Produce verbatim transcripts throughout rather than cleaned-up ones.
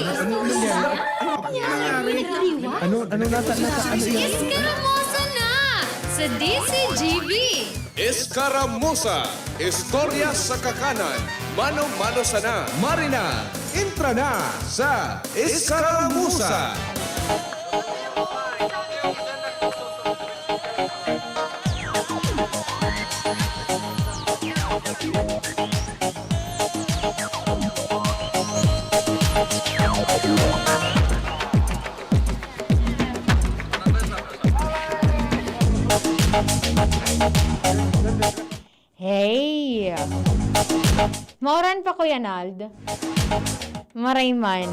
Ano, ano nangyari? Ano nangyari? Ano, ano nata-, nata-, ano yan? Escaramuza na sa D Z G B. Escaramuza, istorya sa kakanan, mano-mano sana. Marina, entra na sa Escaramuza. Hey! Mauran pa, Kuya Nald? Maray man.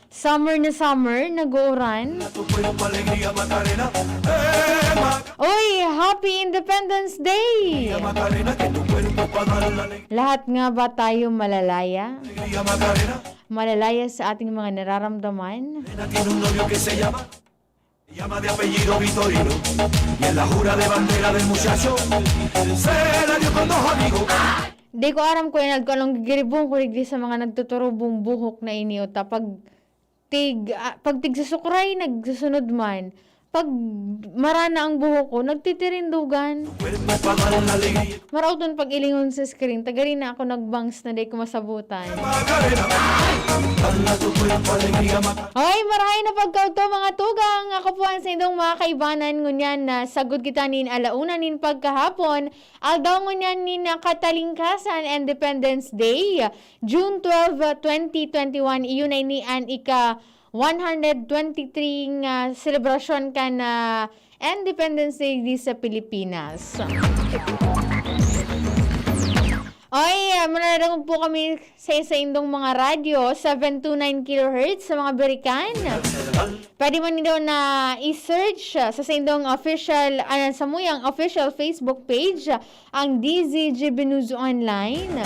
Summer na summer, nag-uuran. Uy, Happy Independence Day! Lahat nga ba tayo malalaya? Malalaya sa ating mga nararamdaman? Llama de apellido Vitorino, y en la jura de bandera del muchacho, se la dio con dos amigos. Di ko aram, Kuya Nald, kung anong gigiribong ko digdi sa mga nagtuturubong buhok na ini, o ta, pag tig-, ah, pag tigsasukray, nagsusunod man. Pag marana ang buhok ko, nagtitirindugan. Cuerpo pa dar la alegría. Maraot man pag-ilingon sa screen, tagarin na ako nagbangs na di ko masabutan. Macarena, dala tu cuerpo alegría, Macarena. Hoy, marahay na pagkaudto, mga tugang. Ako po ang saindong mga kaibanan. Ngunyan na sagod kita nin alauna nin pagkahapon. Aldaw ngunyan nin Katalingkasan, Independence Day, June twelve, twenty twenty-one. Iyo na ini an ika one hundred twenty-three nga selebrasyon kan, ah, Independence Day di sa Pilipinas. Oy, ah, mananadangog po kami sa saindong mga radyo, seven two nine kilohertz sa mga Birikan. Pwede man nindo na i-search, ah, sa saindong official, ah, sa muyang official Facebook page, ah, ang D Z G B News Online.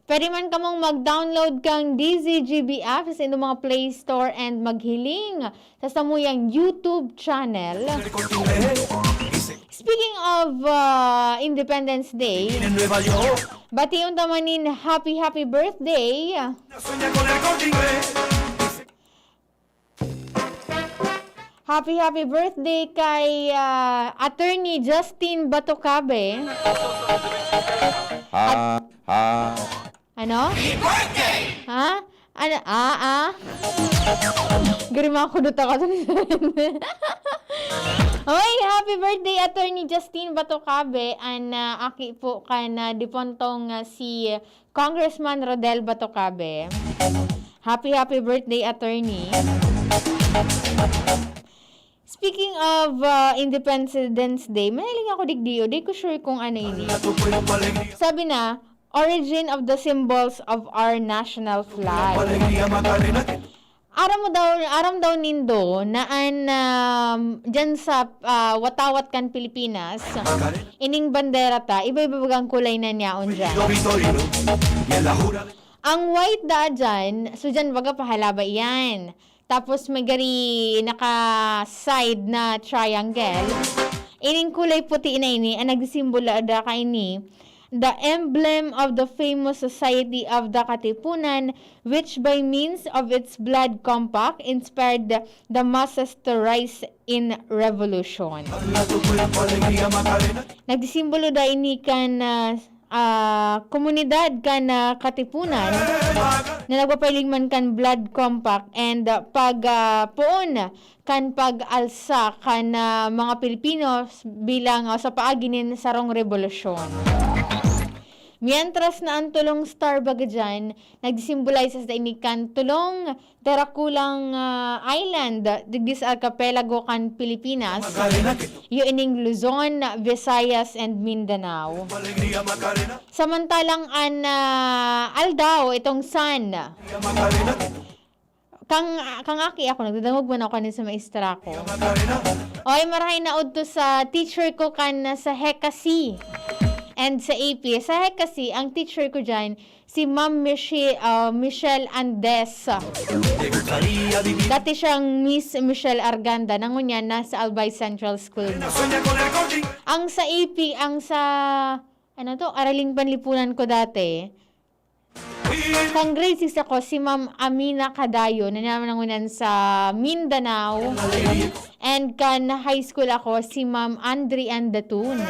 Pwede man kamong mag-download kang D Z G B app sa inyong mga Play Store and maghiling sa samuyang YouTube channel. Speaking of, uh, Independence Day, bation ta man nin happy, happy birthday. Happy, happy birthday kay, ah, Attorney Justin Batocabe. Ha? Ha? Ano? Ha? Ano? Ah, ah. Gari, makakudot ako. Hoy, happy birthday, Attorney Justin Batocabe. An, ah, aki po kan, ah, dipontong, ah, si Congressman Rodel Batocabe. Happy, happy birthday, attorney. Speaking of, uh, Independence Day, mahiling ako digdi, o, di ko sure kung ano ini. Sabi na, origin of the symbols of our national flag. Aram mo daw, aram daw nindo na an, um, dyan sa, ah, watawat kan Pilipinas, ining bandera ta, iba-iba bagang kulay na niyaon dyan. Ang white daa dyan, so dyan baga pahalaba iyan. Tapos may gari naka-side na triangle. Ining kulay puti na ini, ang nagsisimbolo da kaini, the emblem of the famous Society of the Katipunan, which by means of its blood compact inspired the masses to rise in revolution. Nagsisimbolo da ini kan, ah, ah, komunidad kan, ah, Katipunan na nagpapahiling man kan blood compact and, ah, pag, ah, poon kan pag-alsa kan, ah, mga Pilipino bilang, ah, sa paagi nin sarong rebolusyon. Mientras na an tulong star baga dyan, nagsisymbolize sa ini kan tulong darakulang, ah, island digdi sa archipelago kan Pilipinas, iyo ining Luzon, Visayas, and Mindanao. Samantalang an, ah, aldaw, itong sun, Kang, kang aki ako, nagdadangog man ako kanin sa maestra ko. Oy, marahay na udto sa teacher ko kan sa Hekasi and sa A P. Sa Hekasi, ang teacher ko dyan, si Ma'am Michi-, ah, Michelle Andes. Dati siyang Miss Michelle Arganda, na ngunyan nasa Albay Central School na. Ang sa A P, ang sa, ano to, Araling Panlipunan ko dati, Kan grade six ako, si Ma'am Amina Cadayo, na nanangunan sa Mindanao. And kan high school ako, si Ma'am Andri Andatun.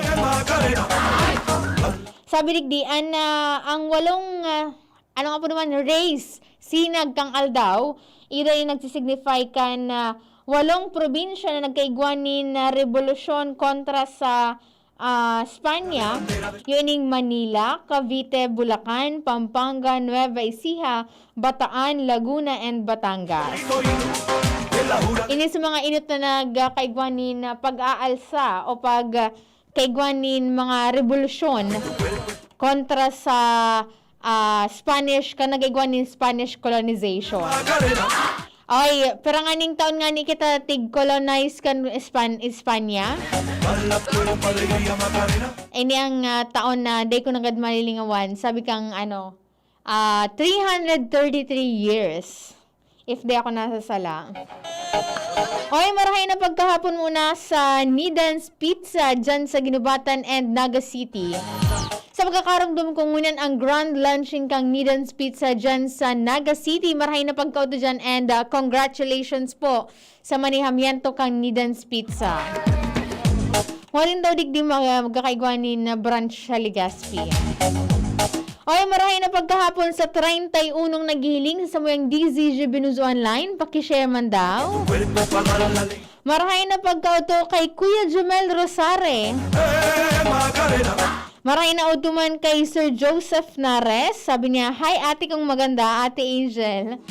Sabi digdi, an, ah, ang walong, ah, ano nga po naman, rays, sinag kan aldaw, ira yung nagsisignify kan, ah, walong probinsya na nagkaigwa nin, ah, rebolusyon kontra sa, ah, Espanya, yun ning Manila, Cavite, Bulacan, Pampanga, Nueva Ecija, Bataan, Laguna, and Batangas. Ini sa mga inot na nagkaigwa nin, ah, pag-aalsa o pag, ah, kaigwa nin mga rebolusyon kontra sa, ah, Spanish, kan nagkaigwa nin Spanish colonization. Oy, pero nganing taon ngani kita tig-colonize kan Espan-, Espanya. Ini ang, ah, taon na dai ko nanggad malilingawan. Sabi kang, ano, ah, three hundred thirty-three years. If di ako nasasala. Oy, marahay na pagkahapon muna sa Nidan's Pizza dyan sa Guinobatan and Naga City. Sa pagkakaromdom ko ngunyan ang grand launching kang Nidan's Pizza dyan sa Naga City. Marahay na pagkaoto dyan and, ah, congratulations po sa manihamiento kang Nidan's Pizza. Ngarin daw digdi mag-, magkakaigwa nin branch sa Legazpi. Oy, marahay na pagkahapon sa treinta y unong naghihiling sa samuyang D Z G Binuzo Online, paki-share man daw. Marahay na pagkaoto kay Kuya Jomel Rosare. Marahay na oto man kay Sir Joseph Nares. Sabi niya, "Hi, ate kong maganda, Ate Angel."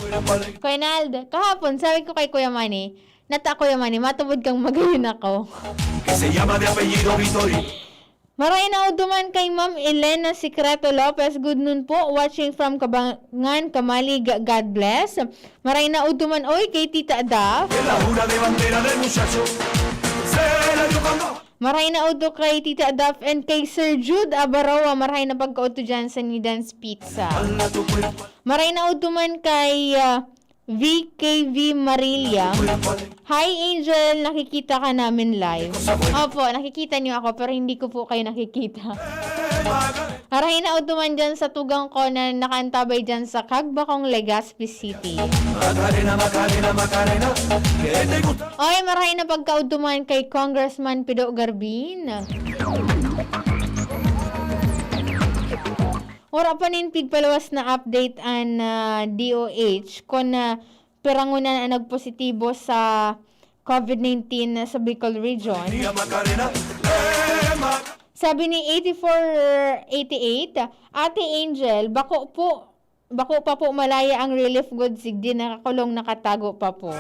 Kuya Nald, kahapon, sabi ko kay Kuya Manny, "Nata, Kuya Manny, matubod kang magayon ako." Que se llama de apellido Vittorio. Marahay na oto man kay Ma'am Elena Secreto Lopez. Good noon po. Watching from Kabangan, Camalig. God bless. Marahay na oto man, oy, kay Tita Daph. En la jura de bandera del muchacho, se la dio cuando Marahay na oto kay Tita Daph and kay Sir Jude Abaroa. Marahay na pagkaoto dyan sa Nidan's Pizza. Marahay na oto man kay, ah, V K V Marilla. Hi, Angel. Nakikita ka namin live. Opo, nakikita niyo ako, pero hindi ko po kayo nakikita. Marahay na oto man dyan sa tugang ko na nakaantabay dyan sa Cagbacong, Legazpi City. Macarena, Macarena, Macarena, que te gusta. Oy, marahay na pagkaoto man kay Congressman Pido Garbin. Wala pa nin pigpaluwas na update an, ah, D O H kun, ah, pira ngunyan an nagpositibo sa COVID nineteen sa Bicol Region. Sabi ni eighty-four eighty-eight, "Ate Angel, bako po, bako pa po malaya ang relief goods, sigdi nakakulong, nakatago pa po."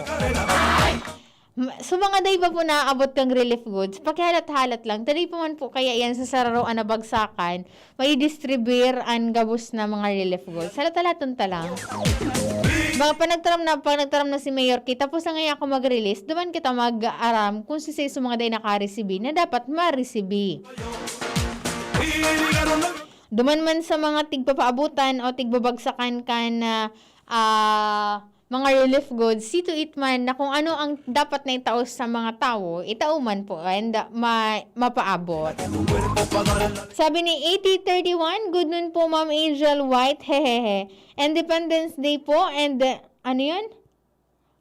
Ma-, so, mga day pa po naaabot kang relief goods, pakihalat-halat lang. Taday pa man po kaya yan sa sararoan na bagsakan, mai-distribute an gabos na mga relief goods. Halat-halaton ta lang. Mga panagtaram na, panagtaram na si Mayor Ki, tapos na ngayon ako mag-release, duman kita mag-aram kung sisay sa mga day nakaresibi na dapat maresibi. Duman man sa mga tigpapaabutan o tigbabagsakan kan, ah, ah, mga relief goods, see to it man na kung ano ang dapat na itao sa mga tawo, itao man po and ma-, mapaabot. Sabi ni eighty thirty-one, "Good noon po, Ma'am Angel White, hehehe. Independence Day po and, uh, ano yun?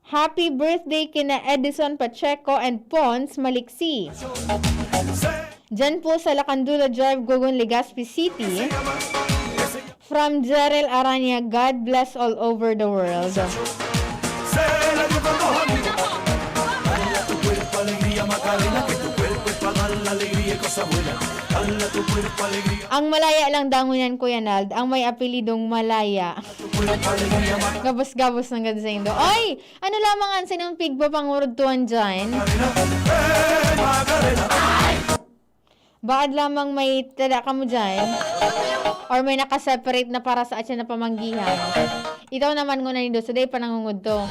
Happy birthday kina Edison Pacheco and Pons Maliksi." Diyan po sa Lacandula Drive, Gogon, Legazpi City. From Jerel Aranya, God bless all over the world. Ang malaya lang dangon yan, Kuya Nald, ang may apelidong Malaya. Gabos-gabos ng ganda sa indo. Oy! Ano lamang an sinong pigpapangurugtuan dyan? Baad lamang may tada kamo dyan? Or may nakaseparate na para sa atyan na pamanggihan? Itaw naman nguna nindo, so dai pa nangungudto.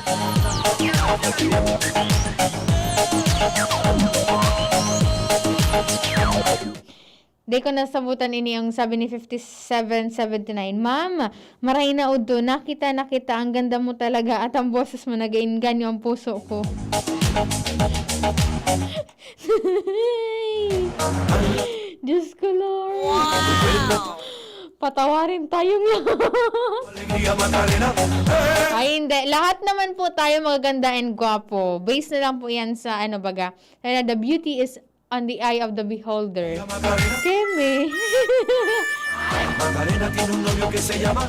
Di ko nasabutan ini ang sabi ni fifty-seven seventy-nine, "Ma'am, maray na udto, nakita na kita, ang ganda mo talaga at ang boses mo, nag-eenganyo ang puso ko." Diyos ko, Lord. Wow! Patawarin tayong lahat. Ay, hindi. Lahat naman po tayo magaganda and gwapo. Base na lang po yan sa, ano, baga. Kaya the beauty is on the eye of the beholder. Keme. Macarena tiene un novio que se llama,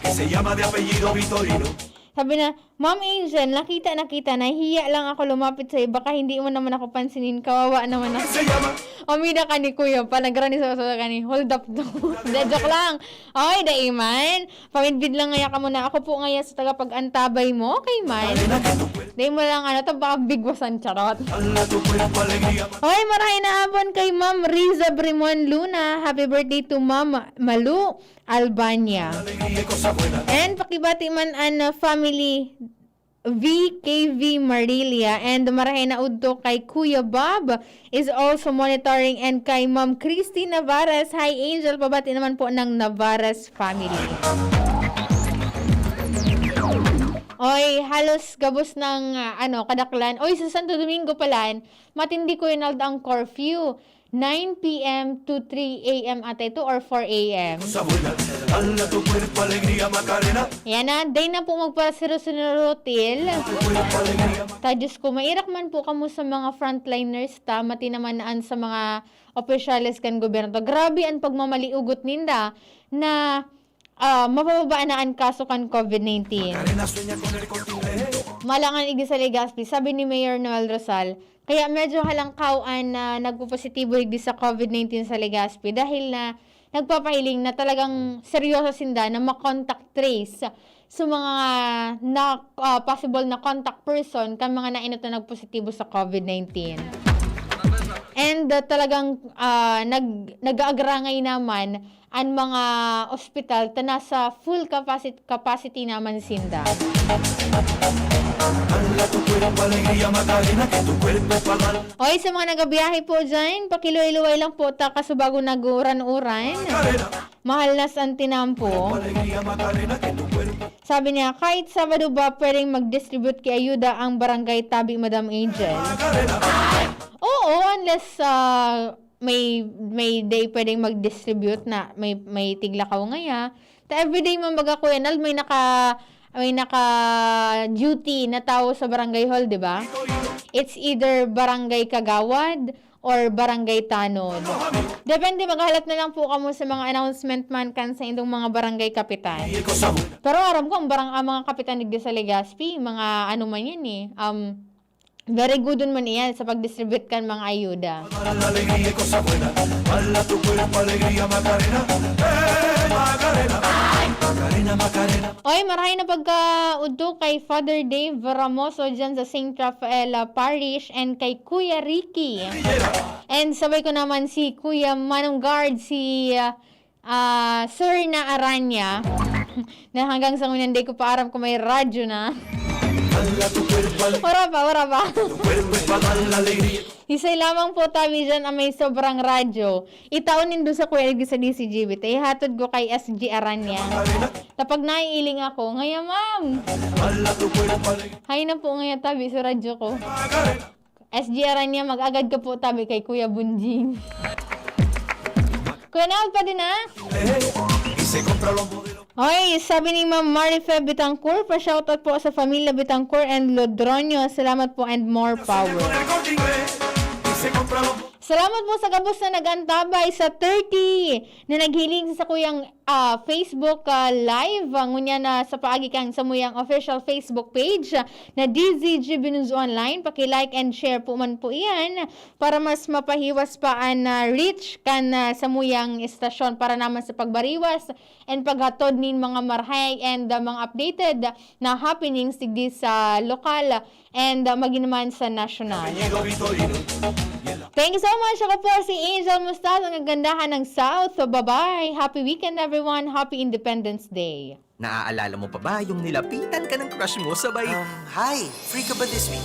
que se llama de apellido Vitorino. Sabi na, "Ma'am Angel, nakita na kita, nahihiya lang ako lumapit sa'yo, baka hindi mo naman ako pansinin, kawawa naman ako." Se llama. Umida ka ni Kuya pa, nagrani sa uso ka ni, "Hold up to." Hindi, joke lang. Oy, dai man. Pamidbid lang ngaya ka muna. Ako po ngaya sa tagapag-antabay mo, okay man. Macarena que tu cuerpo Dai mo lang ano, tabang bigwasan, charot. Hala tu cuerpo alegría, Oy, marahay na hapon kay Ma'am Riza Brimon Luna. Happy birthday to Ma'am Malu Albania. alegría y cosa buena. And pakibati man an uh, family V K V Marilia and marahay na udto kay Kuya Bob is also monitoring and kay Ma'am Christy Navarez. Hi Angel, pabati naman po ng Navarez family. Oy, halos gabos ng ah, ano, kadaklan. Oy, sa Santo Domingo pala, matindi ko yun ang curfew. nine p.m. to three a.m. ata ito or four a.m. Cosa buena, hala tu cuerpo alegría Macarena. Yan na, day na po magpasirusinurutil. Tu cuerpo alegría Ta Diyos ko, mairak man po kamo sa mga frontliners ta, mati naman an sa mga opisyales kan gobyerno ta. Grabe an pagmamaliugot ninda na ah, mapababa na an kaso kan COVID nineteen. Macarena sueña con el Corte Inglés. Malangan igdi sa Legazpi, sabi ni Mayor Noel Rosal, kaya medyo halangkaw an ah, nagpopositibo igdi sa COVID nineteen sa Legazpi dahil na nagpapahiling na talagang seryoso sinda na makontak trace sa mga na, ah, possible na contact person kan mga nainot na nagpositibo sa COVID nineteen. And ah, talagang ah, nag, nag-aagrangay naman an mga ospital ta nasa full capacity, capacity naman sinda. Hala tu cuerpo alegría Macarena, que tu cuerpo pa mal. Oy, sa mga nagabiyahe po dyan, pakiluway-luway lang po ta kasubago nag-uuran-uran. Macarena, Mahal na sa tinampo. alegría Macarena, que tu cuerpo Sabi niya, kahit Sabado ba pwedeng mag-distribute kay ayuda ang barangay tabi, Madam Angel? Macarena. Oo, unless ah, may may day pwedeng mag-distribute na may may tiglakaw ngaya. Ta everyday man baga, Kuya Nal, may naka may naka-duty na tao sa barangay hall, di ba? It's either barangay kagawad or barangay tanod. Depende, maghalat na lang po kamo sa mga announcement man kan sa indong mga barangay kapitan. Y cosa buena. Pero aram ko, ang barang ang mga kapitan digdi sa Legazpi, mga ano man yan eh, um, very good man iyan sa pag-distribute kan mga ayuda. Para la alegría y cosa buena. Hala tu cuerpo alegría Macarena. Eh, Macarena. Macarena, Macarena. Oy, marahay na pagkaudto kay Father Dave Ramoso dyan sa Saint Rafael ah, Parish and kay Kuya Ricky. And sabay ko naman si Kuya Manong Guard, si ah, ah, Sir na Aranya. Na hanggang sa ngunyan, di ko pa aram kung may radyo na. Hala tu cuerpo alegría. Wala pa, wala pa. Tu cuerpo pa mal la alegría. Isay lamang po tabi dyan ang may sobrang radyo. Itaon nindo sa Kuya Edgar sa D C G B. Ta ihatod ko kay S G Aranya. Kapag naiiling ako, ngaya ma'am. Hala tu cuerpo alegría. Hay na po ngaya tabi sa radyo ko. Macarena. S G Aranya, mag-agad ka po tabi kay Kuya Bunjing. Kuya Nal, pwede na? Eh, y se compra los modelos. Oy, sabi ni Ma'am Marife Bitancur, pa-shoutout po sa Familia Bitancur and Lodronio. Salamat po and more power. Con el Corte Inglés. Y se compra los Salamat po sa gabos na nag-antabay sa thirty na naghiling sa kuyang ah, Facebook ah, Live. Ah, ngunyan na sa paagi kan samuyang official Facebook page ah, na D Z G B News Online. Paki-like and share po man po iyan para mas mapahiwas pa an ah, reach kan ah, samuyang estasyon para naman sa pagbariwas and paghatod nin mga marhay and ah, mga updated na happenings digdi sa lokal and ah, magin naman sa nasyonal. Apellido Vitorino. Y en la Thank you so much. Ako po si Angel Mustaz, ang kagandahan ng South. So, bye-bye. Happy weekend, everyone. Happy Independence Day. Naaalala mo pa ba yung nilapitan ka ng crush mo sabay Um, hi! Free ka ba this week?